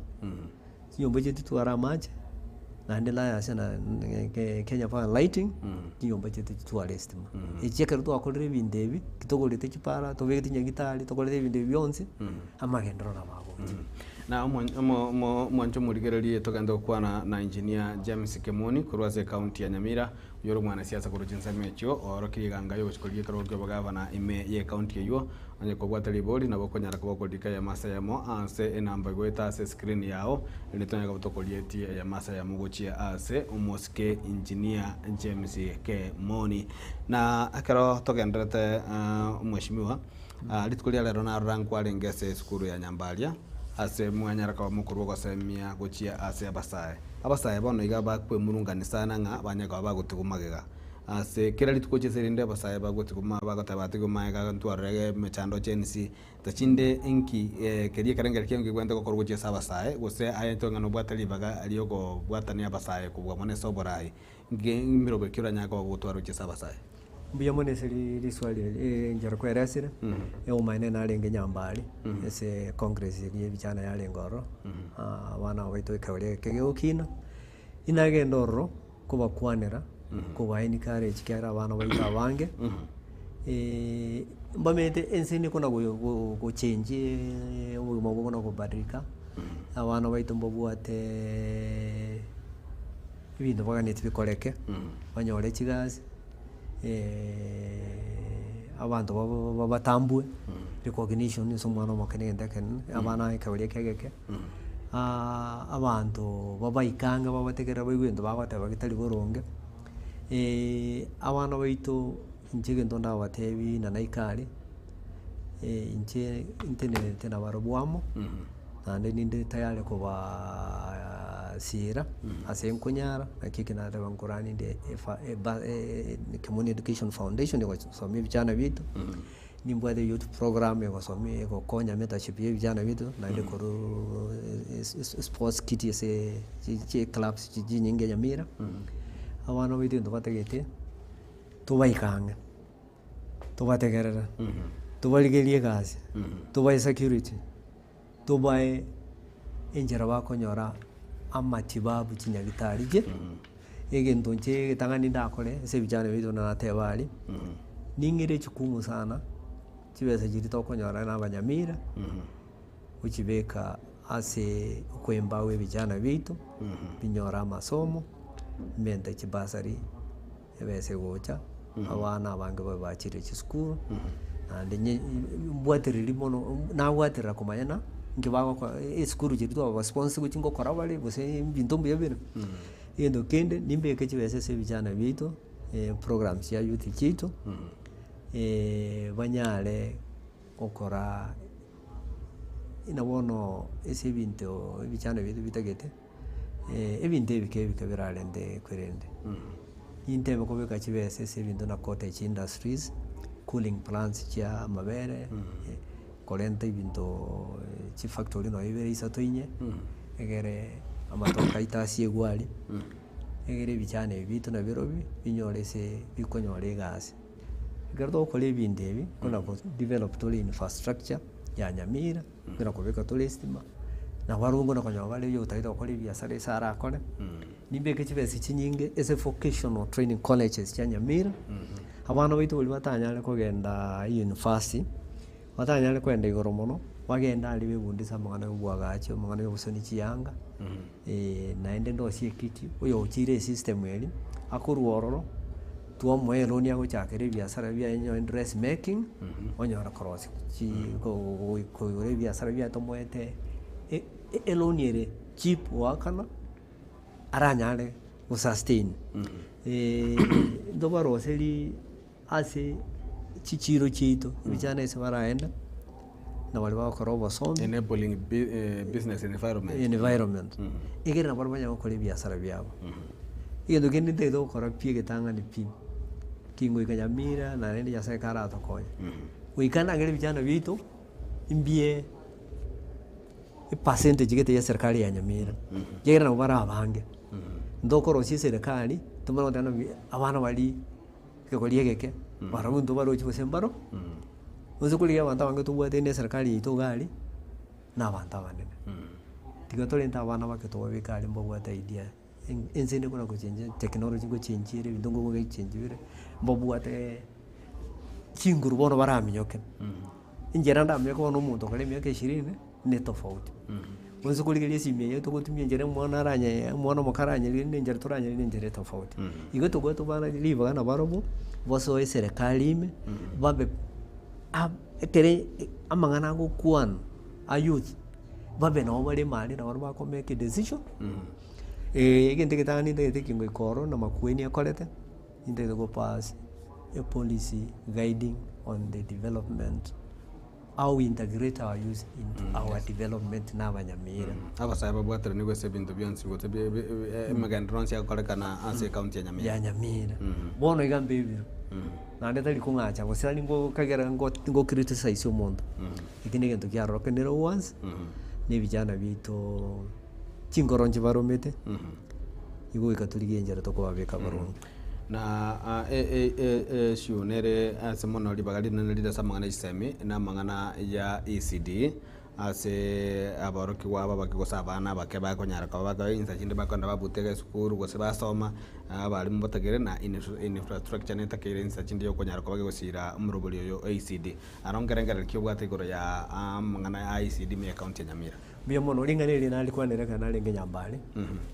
chinyomba chiaito chitware amache, naende layers na Kenya Power and Lighting, chinyomba chiaito chitware estima. Echi ekero twakorire ebinto ebi, togorete chipara, tobegete chinyagitari, tokorete ebinto ebi bionsi, amagenderero nabo agocha. Na omwancho omorigererie togende gokwana na Engineer James Kemoni korwa ase ecounty ya Nyamira, oyio ore omwanasiasa korwa chinsemo echio, oorokirie eganga y'ogochia korigia ekerogo kia obogavana ime ye ecounty eyio. Onye kobwate ribori nabo okonyara koba okorika eyemo ase eyemo ase enamba egoeta ase escreen yao, erinde tonyare koba tokorietie eyemo ase eyemo gochia ase omosike Engineer James Kemoni. Na ekero togendererete omweshimiwa. Rituko ria rero narora nkwarenge ase esukuru ya Nyambaria, ase mwanyara koba mokorua ogosemia gochia ase abasae. Abasae bono iga bakwemurungania sana ng'a banyare koba bagotigwa magega. Ase kera rituko chinse rinde abasae bagotigwa ma bagoteba atigwe magega ntwarore emechando chensi tachinde inki keria ekerengerio kiao nkegwenerete gokorwa gochia ase abasae gose aye intwe ng'a nobwate ribaga riokobwatania abasae kobua mono ase oborai nki emeroberi ki oranyare koba gotwara gochia ase abasae. Mbuya mono ase riswali eri enchera kweresire, omomaene narenge Nyambari ase congress eria ya ebichana yarenge ororo, abana aba baito ekerogo eke gegokina, inagenda ororo kobakwanera, koba encourage ekiagera abana baito abange, mbamanyete ense nigo ekona gochange obogima bokona kobadilika, abana baito mbabwate ebinto baganetie bikoreke, banyore chigasi. abanto babatambue, recognition ase omwana omoke na egento ekenene, abana ekeroria eke egeke, abanto babaikange babategerere baigwe egento bagoteba getari boronge, abana baito inche egento ndabatebi na naika aria, inche ntenerete nabarobwo amo, naende ninde tayari kobasiira ase nkonyara, naki eki nateba nkorande efa eba Kimoni Education Foundation egosomia ebichana biaito, nimbwate youth program egosomia egokonya mentorship ya ebichana biaito, naende korwa sports kit ase chiclubs chinyinge Nyamira, abana baito egento batagete, tobaike ang'e. Tobategerere, tobarigerie egasi, tobae security, tobae enchera bakonyora amatibabu chinyagitari chie, egento inche egetang'ani ndakore ase ebichana biaito buna nateba aria, ning'ire chikumu sana, chibesa chiria tokonyora na abanyamira, gochibeka ase okoempower ebichana biaito, binyore amasomo, mente chibasari. Ebesa egocha, abana abange babe bachire chisukuru, naende nye mbwatereri mono, nabwaterera komanya na inki bagokora esukuru chiria twaba sponsor gochia ngokora bare gose ebinto mbuya bire. Egento kende, nimbeke chibesa ase ebichana biaito, programs chia youth chiaito, banyare gokora buna bono ase ebinto ebichana biaito bitagete. Ebinto ebike ebike birarente kwerende, nintebe kobeka chibesa ase ebinto na cottage industries, cooling plants chia amabere. Korenta ebinto chifactory nonya ibere isato inye, egere amatoke aito asiegwe aria, egere ebichana ebi biaito nabirobio binyore ase bikonyora egasi. Ekero togokora ebinto ebi, buna go develop tore infrastructure ya Nyamira, buna kobeka tore estima, nabo barobwo buna konyora bare oyo otagete gokora ebiasara ase arakore, nimbeke chibesa chinyinge ase vocational training colleges chia Nyamira, abana baito baria batanyare kogenda university, Batanyare koenda igoro mono, bagende aria bebundise amang'ana y'obwagachi, amang'ana y'obosoni chiyanga, naende ndosie ekiti, oyochire esystem eria, akorwa ororo, twamoa eloni agochakera ebiasara biaye onye dress making, onyora korosia chi ko koigora ebiasara biaye tomoete e- eloni ere cheap goakana, aranyare go sustain. Ntobaroseri. Ase chichiiro chiaito, ebichana ase baraende, na baria bagokora obosomi. Enabling business environment. Environment. Ekero nabo banyare gokora ebiasara biabo. Egento kende ntagete gokora pi egetang'ani pi, kingoika Nyamira naende Nyasaye karatokonye, goika ndagere ebichana biaito, mbiye epercentage gete ya eserikari ya Nyamira, ekiagera nabo bare abange. Ntokorosia eserekari, tomanye goteba ng'a abana baria. Ekegori egeke, barabwo intwe baroche gose mbaro, gose korigia abanto abange tobwate ne eserekari yaito iga aria, na abanto abanene. Tiga torente abana bake tobabeke aria mbabwate idea, ense ende buna gochenjia technology ngochenjia ere ebinto ngogo gechenji bire, mbabwate chinguru bono baraminyoke. Enchera ndaminyoke bono omonto okare emiaka ishirini, ne tofauti. Gose korigereria esimi eye togotumia enchera omwana aranye omwana omoke aranyerigererie na enchera toranyererie na enchera etofauti. Igo tobwate abana ribaga nabarobwo, basoe eserekari ime, babe ab ekere amang'ana agokwanwa a youth, babe nabo bare emari nabo barobwo bako make decision, egento egetang'ani ntagete kingoika ororo na makueni akorete, ntagete go pass a policy guiding on the development. How we integrate our youth into our development na abanyamira. Abasae babwateranigwe ase ebinto bionsi gose emegenderero yonsi egokorekana ase ekaunti ya Nyamira. Ya Nyamira. Bono iga mbebirwe. Naende tari kong'acha gose tari ngokagera ngo ngo criticize omonto. Eki na egento kiarorekanire once, na ebijana biaito chinkoro nchibaromete, igo goika torigie enchera tokobabeka boronge. Na issue nere ase mono ribaga rinene rire ase amang'ana ya chisemi na amang'ana ya ECD ase aborokigwa aba abake gose abana abake bakonyara koba bake insa chinde bakogenda babutega esukuru gose basoma abalimu batagere na infrastructure netakeire insa chinde yokonyara koba gegosira omorobori oyo o ECD. Aro nkerengereri ki obwate igoro ya amang'ana ya ECD ime ya ekaunti ya Nyamira? Mbuya mono, ring'ana eri narikwanere ekero narenge Nyambare,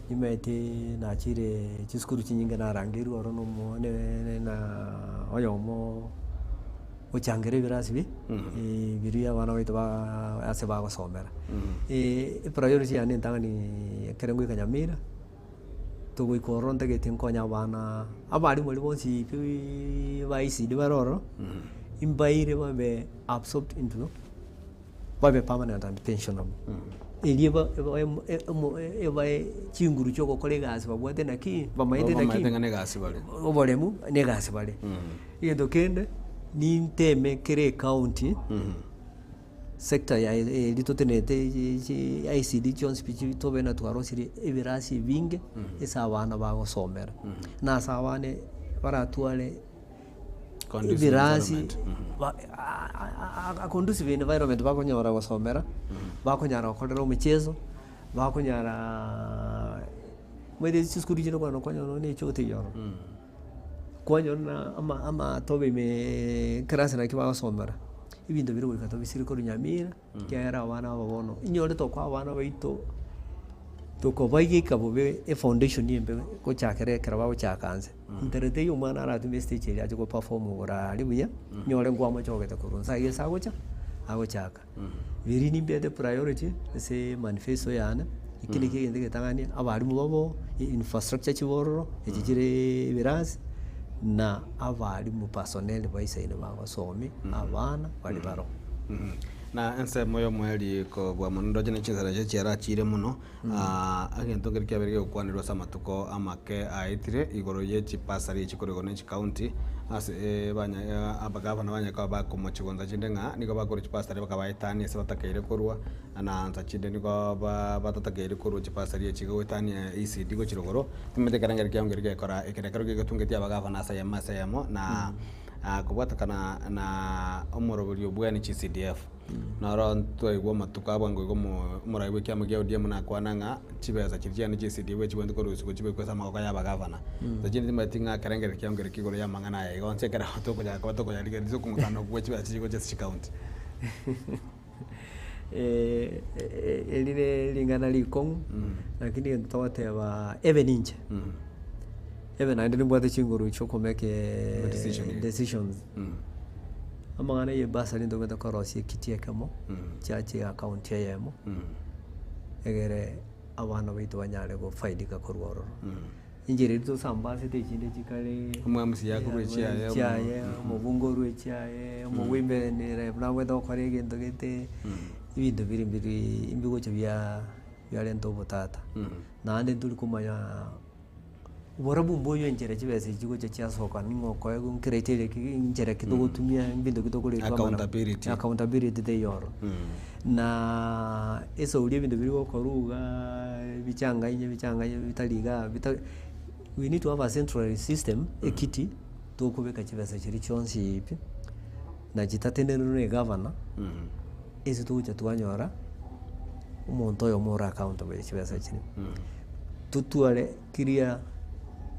nimanyete nachire chisukuru chinyinge narangeirwe oro na omo ne na oyomo ochangera ebirasi bi biria abana baito ba ase bagosomera. Epriority yane entang'ani ekere ngoika Nyamira, togoika ororo ntagete nkonye abana, abalimu baria bonsi pi ba ECD bare ororo, mbaire babe absorbed into. Babe permanent and pensionable. Erio eba ebae chinguru chia ogokora egasi babwate naki, bamaete naki, Bamaete ng'a negasi bare. oboremu na egasi bare. Egento kende, ninteme kera ecounty, sector ya eria totenenete chi ICD chionsi pi chi tobe na twarosirie ebirasi ebinge, ase abana bagosomera. Na ase abana baratware. Conducive Ebirasi environment. ba- a conducive environment bakonyora gosomera, bakonyara gokorera omocheso, bakonyara omanyete chisukuru chinde kwanyora kwanyora nonya na echoo teiyo ororo. Kwanyora na ama amatobe ime ekerasi naki bagosomera, ebinto biria goika tobisire korwa Nyamira, ekiagera abana aba bono, inyore tokoa abana baito. Tokobaigeka bobe efoundation embe gochakera ekero bagochaka nse. Ntere teiyo omwana aratumie estage eria ache go perform igoro aria buya, onyore nkwamochogete korwa nse aiga ase agocha, agochaka. Riria nimbete priority ase manifesto yane, eki nakio egento egetang'ani abalimu babo, infrastructure chibororo, echi chire ebirasi, na abalimu personnel baisaine bagosomia abana baria baroo. Na ensemo y'omoerio kobua mono ndoche ne chinsara chiria chiarachire mono, egento nkeri kiabeire gegokwanerwa ase amatuko amake aetire igoro ye chibasari echi korwa igoro ne chikaunti ase banya abagavana banyare koba bakomochigonsa chinde ng'a nigo bakorwa chibasari bakabaetania ase batakeire korwa, na nsa chinde nigo ba batatakeire korwa chibasari echi iga goetania ECD gochia rogoro, timanyeti ekerengerio kiabo nkeri gekora eke nekero gegetungetie abagavana ase eyemo ase eyemo na. Kobwatekana na omoroberio bwa NGCDF, noro ntwaigwa amatuko abo ngoigwa omo omorai bwa ekiama kia ODM nakwana ng'a chibesa chiria chia NGCDF echibwenerete korusigwa chibekwe ase amagoko ya abagavana. Lakini timanyeti ng'a ekerengerio kiao nkere ki igoro ya amang'ana aya iga onsi ekero tokonyara koba tokoyarigereria ase okong'usana okwo gwe chibesa chiria gochia ase chikaunti. Eri ne ring'ana rikong'u, lakini egento togoteba ebe ninche, ebe naende nimbwate chinguru chia okomake Decision. decisions. Amang'ana ya ebasari ntobwate korosia ekiti ekemo, chiache account eyemo, egere abana baito banyare gofaidika korwa ororo. Enchera eria tosambasete echinde chikare Omwamisi yakorwa echiaye, echiaye, omobunge orwe echiaye, omogwimberenere buna abwenerete gokora egento gete, ebinto biri mbiri mbigocha bia biarenta obotata. Naende ntori komanya oborabu mboyo enchera chibesa echi chigocha chiasoka ning'o okoegwa ncriteria ki nchera ki togotumia ebinto ki tokoreta amang'ana Accountability. accountability teiyo ororo. Na esauri ebinto biri gokorwa igaa bichanganye bichanganye bitari igaa bita we need to have a centralized system ekiti tokobeka chibesa chiria chionsi pi, na chitatenenerwe na egavana, ase togocha twanyora omonto oyomo ore accountable ye chibesa chiria. Totware clear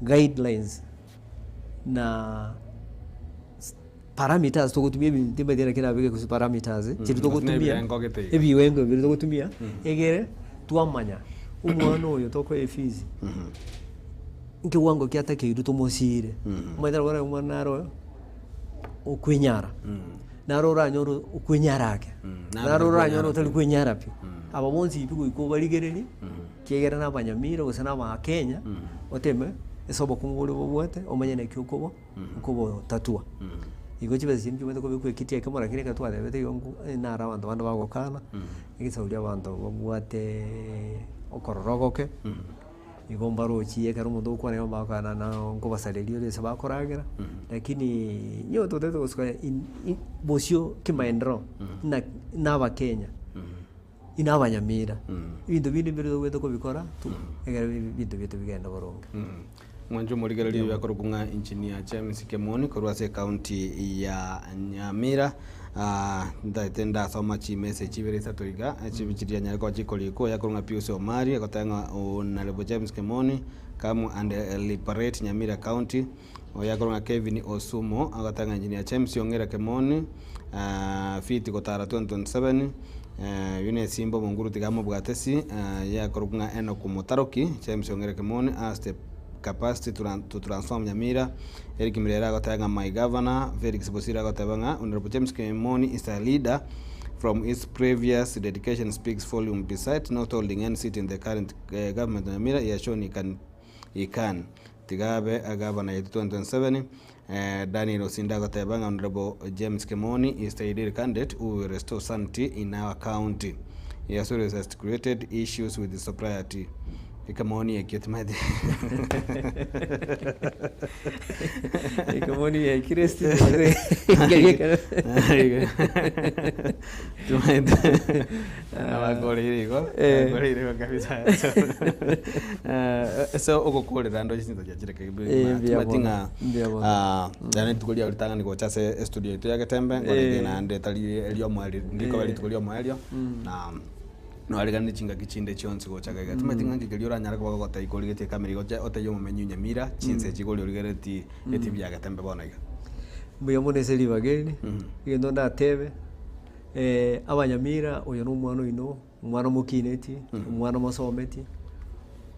guidelines na parameters togotumia ebinto timanyeti naki nabeke gose parameters chiria togotumia Ebirengo gete iga. ebiwengo biria togotumia egere twamanya omwana oyo tokoa efees nkewango ki atakeirwe tomosiire omanyete nabo ore omwana naro oyo okwenyara naro oranyore okwenyara ake naro oranyore otari kwenyara pi aba bonsi pi goika obarigererie Ekiagera nabanyamira gose na abakenya, oteme ase obokungu boria obobwate omanye naki okobo okobotatua. Igo chibesa chiria nchibwenerete kobekwa ekiti ekemo lakini ekero twatebete igo nko naro abanto bande bagokana, egesaku ria abanto babwate okorora ogoke, igo mbarochi ekero omonto ogokwana igo bagokana na nkobasareria ore ase bakoragera, lakini nyowe totagete gosuka in bosio kimaendeleo, ng'a na abakenya. Inwe abanyamira, ebinto binde mbire tobwenerete kobikora ekero ebinto biaito bigende boronge. Mwanche omorigereria oyo akorokwa ng'a Engineer James Kemoni korwa ase ekaunti ya Nyamira. Ntagete ndasoma chimessage ibere isato iga chibi chiria nyare koba chikorikwa oyo akorokwa ng'a Pius Omari agoteba ng'a Honourable James Kemoni come and liberate Nyamira county. Oyo akorokwa ng'a Kevin Osumo agoteba ng'a Engineer James Ong'ira Kemoni fit gotara 2027 oyio ne esimba omonguru tiga amobwate si ye akorokwa ng'a Enock Mutaroki James Ong'ira Kemoni has the capacity to to transform Nyamira Eric Mirere agoteba ng'a my governor Felix Bosire agoteba ng'a Honourable James Kemoni is a leader from his previous dedication speaks volume besides not holding any seat in the current government of Nyamira he has shown he can He can. Tiga abe agavana yaito 2027. Daniel Osinde agoteba ng'a Honourable James Kemoni is the ideal candidate who will restore sanity in our county. He has always has created issues with sobriety. Ekemoni ekio timanyeti. Ekemoni giaikire studio. Timanyeti. Abakoreire igo, abakoreire igo kabisa. Ase ogokorera ando chinsa chia chire kegima Eh, mbuya timanyeti bono, ng'a mbuya bono. yaani rituko riao ritang'ani gocha ase estudio yaito ya Getembe, nkorenge naende tari eriomoerio ndikoba rituko riomoerio, na nariganire chingaki chinde chionsi gocha iga iga. Timanyeti ng'a nki keria oranyare koba gogotebia korigetie ekamera igo oche otebie omomenyi o Nyamira, chinsa echi iga oria origereretie etibi ya Getembe bono iga. Mbuya mono ase ribaga eri, egento ndatebe. Abanyamira, oyo nomwana oino, omwana omokineti, omwana omosometi,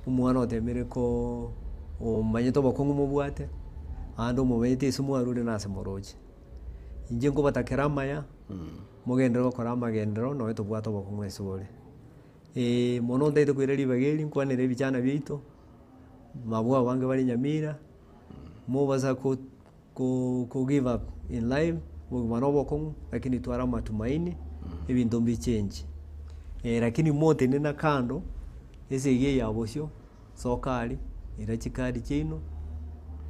omwana otemire koo omanyete obokong'u mobwate, naende omomanyete ase mwarure na ase moroche. Inche nkobatakera amaya, mogenderere gokora amagenderero nonye tobwate obokong'u ase ore. Mono ntaete koira ribaga eri nkwanere ebichana biaito, mabwo abange bare nyamira, mobasa ko ko give up in life, obogima na obokong'u, lakini twara amatumaini. ebinto mbichenchi. Lakini motenena kando, esegi eye ya bosio, soka aria, ira chikadi chiaino,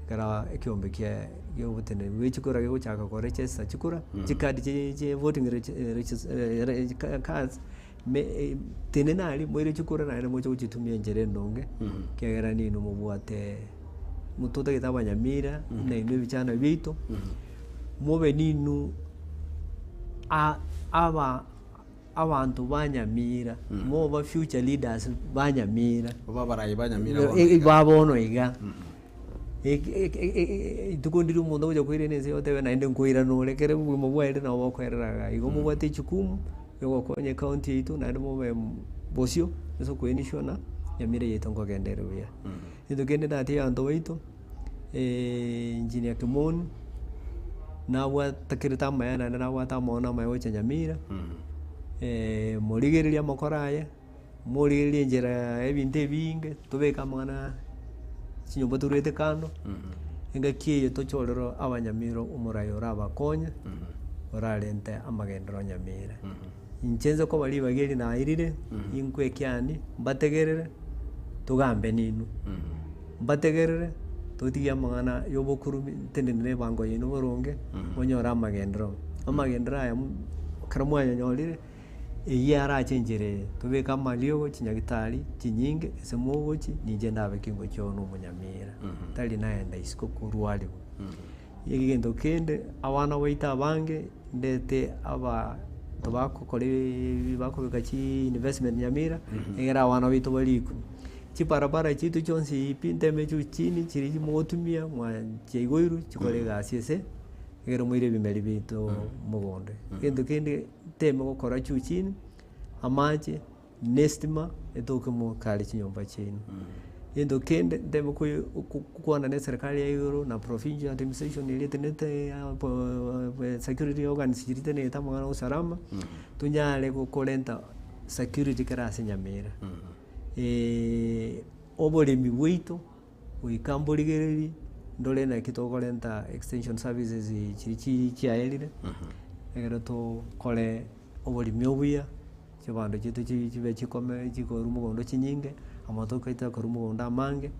ekero ekeombe kia kia oboteneneri bwe chikura gegochaka koregister chikura, chikadi chia chia voting regi cards, me tenena aria moire chikura naende moche gochitumia enchera endonge, ekiagera ninwe mobwate mototagete abanyamira, buna inwe ebichana biaito, mobe ninwe a- aba abanto ba Nyamira, moba future leaders ba Nyamira. Obe abarai ba Nyamira bono iga. Ba bono iga. Rituko ndire omonto ogocha koirana ense otebe naende nkoirana ore ekere obogima bwaerire nabo bokoerera igaa. Igo mobwate ejukumu ya ogokonya ecounty yaito naende mobe bosio ase okoenishwa na Nyamira yaito nkogenda ere buya. Egento kende natebi abanto baito, engineer Kimoni, nabwatakerete amaya naende nabwate amaono amaya gocha Nyamira, morigererie amakoro aye, morigererie enchera ebinto ebinge, tobeke amang'ana chinyomba torwete kando, engaki eye tochorere abanyamira omorai orabakonye, orarente amagenderero Nyamira. Inche nse koba ribaga eri nairire, inkwe ekiani, mbategerere, togambe ninwe. Mbategerere, totigie amang'ana ya obokurumi, ntenenere ebango yaino boronge, monyore amagenderero. Amagenderero aya ekero mwayanyorire, eyio arache enchera eye, tobeke amariogo chinyagitari chinyinge, ase mogochi, ninche ndabe kingochia oo na omonyamira, tari naenda isiko korwariwa. Egento kende, abana baito abange, ndete abanto bagokora ebi bakobeka chiinvestment Nyamira, egere abana baito barikwe. Chibarabara chiaito chionsi pi nteme juu chini chiria mogotumia mwachiaigoirwe chikore egasi ase egere moire ebimeri biaito mogondo. Egento kende nteme gokora juu chini, amache. Na estima etoke mokare chinyomba chiaino. Egento kende ntebe koyo kokwana na eserekari ya igoro na provincial administration eria etenenete ya security organs chiria chitenenete amang'ana ya usalama, tonyare korenta security kera ase Nyamira. Oboremi bwaito goika mborigererie ndore naki tokorenta extension services chiria chi chiaerire, ekero tokore oboremi obuya. Chibando chiaito chi chibe chikome chikorwa mogondo chinyinge, amatoke aito akorwa mogondo amange,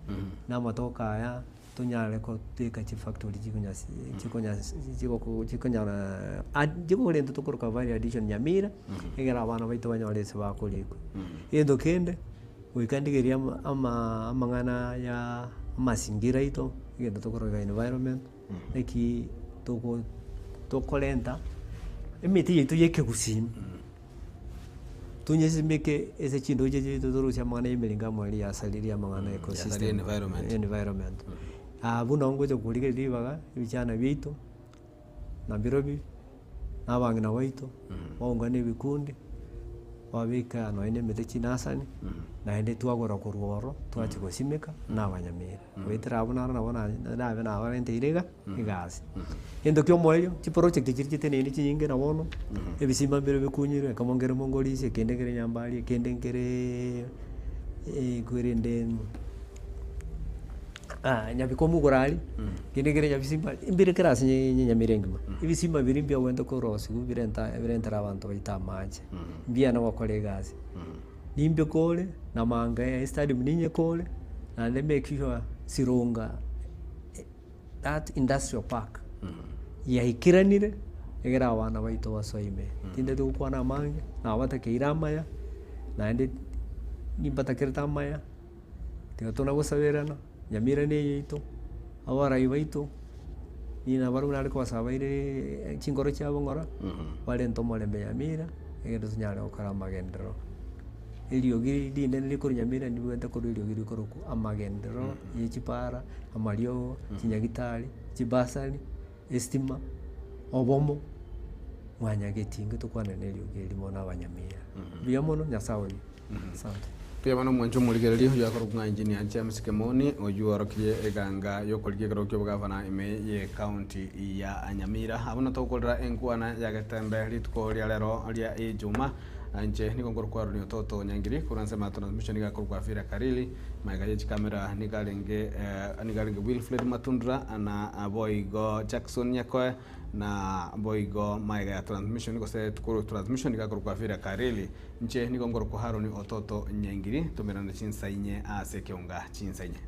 na amatoke aya tonyare kobeka chifactory chikonyasi chikonyasi chigoko chikonyara add chikorenta tokoroka value addition Nyamira, egere abana baito banyore ase bakorikwa. Egento kende, goika ndigererie ama ama amang'ana ya amazingira aito, egento tokoroka environment, naki toko tokorenta emete yaito ya ekegusii. Tonyesimeke ase chindoche chiaito torusie amang'ana ya emerengo amo aria yasaririe amang'ana ya Yasaria ecosystem, environment. environment. Abwo nabo ngocha korigereria ribaga, ebichana biaito, na mbirobi, na abang'ina baito, baungane ebikundi, babeka nonye na emete chinasani, naende twagora korwa ororo, twachia gosimeka na abanyamira. Goetera abwo naro nabo na nabe nabarenteire iga. Egasi. Egento kia omoerio, chiproject chiria chiteneine chinyinge na bono, ebisima mbire bikunyirwe, ekemo nkere mongorisia, ekende nkere nyambari, ekende nkereee kwerende nyabikomu igoro aria, ekende nkere nyabisimba, mbire kera ase nyamira engima. Ebisima biria mbiagwenerete korosiwa birenta birentere abanto baito amache, mbiana gokora egasi. Nimbikore, na manga ya estadium ninyekore, naende make sure sironga. That industrial park yaikiranire egere abana baito basoe ime. Tintagete gokwana amange, nabatakeire amaya, naende nimbatakerete amaya, tiga tona gosaberana, Nyamira na eyaito, abarai baito, nigo nabarabwo nare kobasaba baire chinkoro chiabo ng'ora, barente omorembe Nyamira, egere tonyare gokora amagenderero. Eriogi rinene rikorwa Nyamira ndibwate korwa eriogi rikorokwa amagenderero ye chipara, amariogo, chinyagitari, chibasari, estima, obomo, mwanyagetinga tokwane na eriogi erimo na abanyamira. Mbuya mono, Nyasaye oyio. Asante. Mbuya mono omwanche omorigereria oyio akorokwa ng'a Engineer James Kemoni, oyio oorokirie eganga y'okorigia ekerogo ki'obogavana ime y'ecounty ya Nyamira. Abwo natogokorera enkwana ya Getembe rituko ria rero ria Ijumaa. Inche nigo nkorokwa Aroni Ototo Nyangiri, korwa ase Mato Transmission nigo akorokwa Afira Karili, magega ye chikamera nigo arenge nigo arenge Wilfred Matundura na boigo Jackson Nyakoe. Na boigo maega ya transmission gose korwa transmission iga korokwa Vera Kareli. Inche nigo nkorokwa Haroni Ototo Nyangiri, tomerane chinsa inye ase ekeonga chinsa inye.